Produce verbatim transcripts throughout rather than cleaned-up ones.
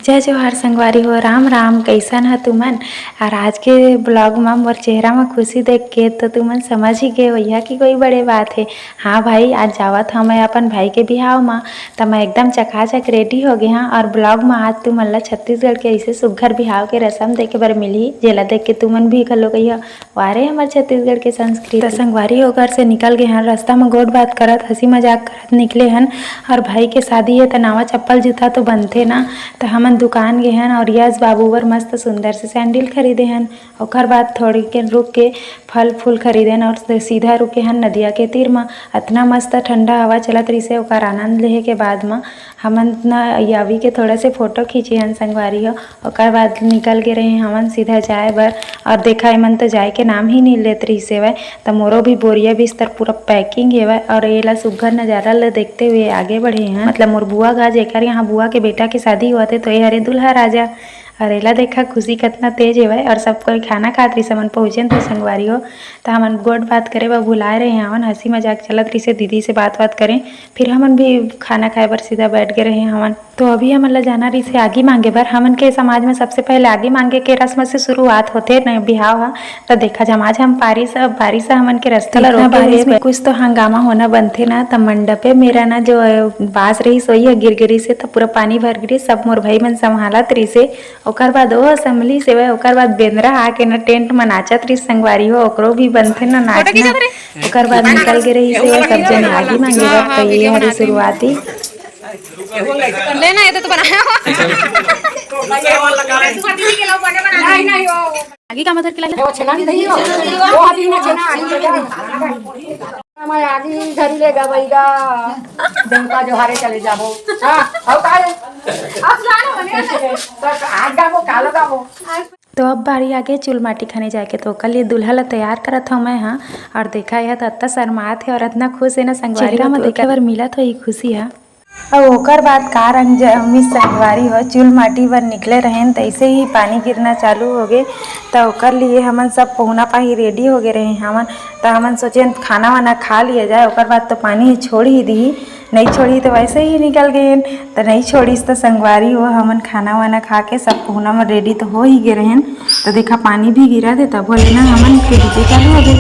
जय जोहार संगवारी हो, राम राम। कैसन ह तुमन? और आज के ब्लॉग म मोर चेहरा म खुशी देख के तो तुमन समझ ही गए होइहा कि कोई बड़े बात है। हाँ भाई, आज जावत हँव मैं अपन भाई के बिहाव म, त मैं एकदम चकाचक रेडी हो गे हँव। और ब्लॉग म आज तुमन ला छत्तीसगढ़ के ऐसे सुग्घर बिहाव के रसम देखे बर मिलही, जेला देख के तुमन भी घलो कहिहा, "वाह रे, हमर छत्तीसगढ़ के संस्कृति।" त संगवारी हो, घर से निकल गे हन, रास्ता म गोठ बात करत, हंसी मजाक करत निकले हन। और भाई के शादी हे त नवा चप्पल जूता तो बनथे ना, त हमन दुकान गे हन और यश बाबू बर मस्त सुंदर से सैंडल खरीदे हन। ओकर बाद थोड़ी के रुक के फल फूल खरीदेन और सीधा रुके हन नदिया के तीर म। अतना मस्त ठंडा हवा चलत रहिसे, ओकर आनंद लेहे के बाद म हमन न यावी के थोड़ा से फोटो खींचे हन संगवारी हो। ओकर बाद निकल गे रहे हमन सीधा जाए बर। और देखा, एमन तो जाए के नाम ही नहीं लेत रहिसे वय, त मोरो भी बोरिया बिस्तर पूरा पैकिंग हेवय। और एला सुग्घर नजारा ल देखते हुए आगे बढ़े हन। मतलब मोर बुआ गा, जेकर यहाँ बुआ के बेटा के शादी हुआ थे, तो ये हरे दूल्हा राजा। और एला देखा, खुशी कितना तेज हेवय। और सब कोई खाना खात रहिस, हमन पहुँचेन तो संगवारी हो, त हमन गोठ बात करे बर भुलाए रहे हवन। हंसी मजाक चलत रहिसे, दीदी से बात बात करें, फिर हमन भी खाना खाए बर सीधा बैठ गए रहे हवन। तो अभी हमन ला जाना रहिसे आगी मांगे बर। हमन के समाज में सबसे पहले आगी मांगे के रस्म से शुरुआत होथे न बिहाव ह। त देखा जमाज हम पारिस, अब बारिस ह हमन के रस्ता ला इतना रोके बारिस हुए में कुछ तो हंगामा होना बनथे ना, त मंडपे मेरा ना जो, अ, बांस रहिस, वही ह गिर गिरिस हे, त पूरा पानी भर गिरिस। सब मोर भाई मन संभालत रहिसे। ओकर बाद ओ असम्बली से वय, ओकर बाद बेंदरा आके ना टेंट म नाचत रहिस संगवारी हो, ओकरो भी बनथे ना नाचना। ओकर बाद निकल गे रहिसे वय, सब जने आगी मांगे बर, त ये हरे शुरुआती। लेना, ये तो तू बनाया हो। आगे का मदद के लागे? वो छेना नहीं दही हो। वो हाथी में छेना, आगे में छेना। मैं आगी धरी ले गवैया। देवता जोहारे चले जाबो। हाँ, और का है? अब जानो मने। तो आज गाबो, कालो गाबो। तो अब बारी आगे चूल माटी खाने जाके, तो ओकर लिए दूल्हा ला तैयार करत हव मैं, हाँ। और देखा, यह तो अतना शर्मात हे और अतना खुश हे ना, संगवारी चेहरा हो में तो देखे बर मिलत हो ये खुशी, हाँ। अउ ओकर बाद का रंग जमिस संगवारी हो, चूल माटी बर निकले रहेन, तइसे ही पानी गिरना चालू होगे। त ओकर लिए हमन सब पहुना पाही रेडी होगे रहे हमन। त हमन सोचेन खाना वाना खा लिया जाए, ओकर बाद तो पानी छोड़ ही दिही, नइ छोड़ही त वैसे ही निकल गएन। त नइ छोड़िस त संगवारी हो, हमन खाना वाना खा के सब पहुना मन रेडी तो हो ही गे रहेन। त देखा पानी भी गिरत हे, तभो ले ना हमन के डीजे चालू होगे।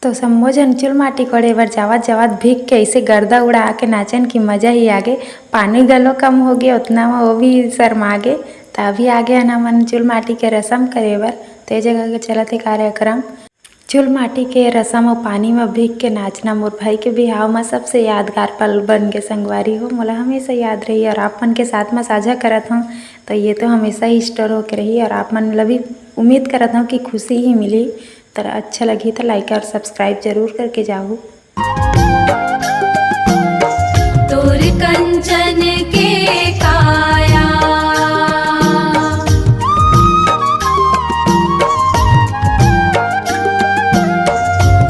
तो सम्मो झन चूल माटी कोड़े बर जावत जावत भीग के अइसे गर्दा उड़ा के नाचन कि मजा ही आगे। पानी घलो कम होगे, ओतना म वो भी शर्मा गे। त अभी आगे हन हमन चूल माटी के रसम करे बर, ते जगह के चलत हे कार्यक्रम। चूल माटी के रसम अउ पानी म भीग के नाचना मोर भाई के बिहाव म सबसे यादगार पल बन गे संगवारी हो, मोला हमेशा याद रही। और आप मन के साथ म साझा करत हूँ, तो ये तो हमेशा ही स्टोर होके रही। और आप मन ला भी उम्मीद करत हूँ कि खुशी ही मिली। तर अच्छा लगही त like और subscribe जरूर करके जाहू। तोर कंचन के काया,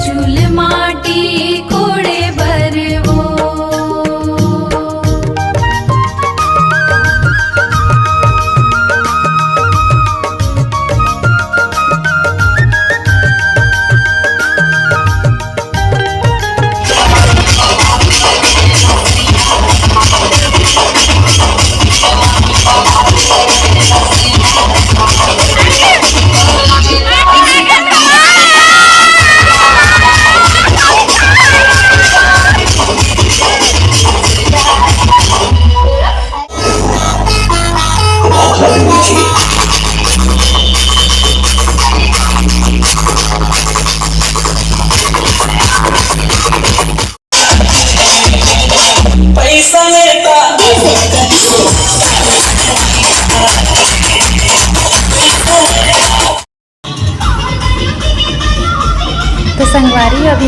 चूल माटी कोड़े बर वो।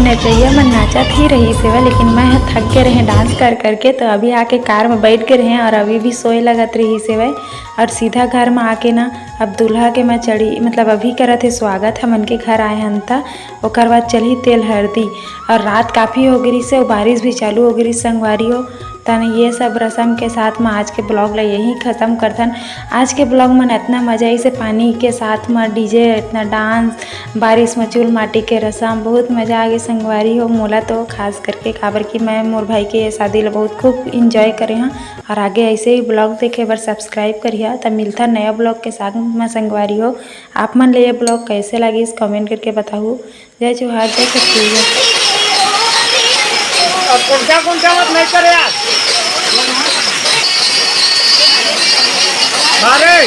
नचइया मन नाचत ही रहिस हेवय, लेकिन मैं ह थक गे रहें डांस कर करके, तो अभी आके कार में बैठ गे रहें और अभी भी सोए लगत रहिस हेवय। और सीधा घर में आके ना, अब दूल्हा के मैं चढ़ी, मतलब अभी करत हे स्वागत, हमन के घर आए हन त। ओकर बाद चलही तेल हरदी। और रात काफ़ी हो गे रिहिस हे, बारिश भी चालू हो गे रिहिस संगवारी हो। तन ये सब रसम के साथ म आज के ब्लॉग ला यहीं खत्म करथन। आज के ब्लॉग मन इतना मजा आइस हे, पानी के साथ म डीजे, इतना डांस, बारिश म चूल माटी के रसम, बहुत मजा आ गे संगवारी हो। मोला तो खास करके, काबर कि मैं मोर भाई के ये शादी ला बहुत खूब इंजॉय करे हूँ। और आगे ऐसे ही ब्लॉग देखे बर सब्सक्राइब करिहा। त मिलथन नया ब्लॉग के साथ म संगवारी हो। आप मन ले ये ब्लॉग कैसे लागिस, कमेंट करके बताहू। जय जोहार, जय छत्तीसगढ़। अब कौन सा, कौन सा मत नहीं करे यार। अरे।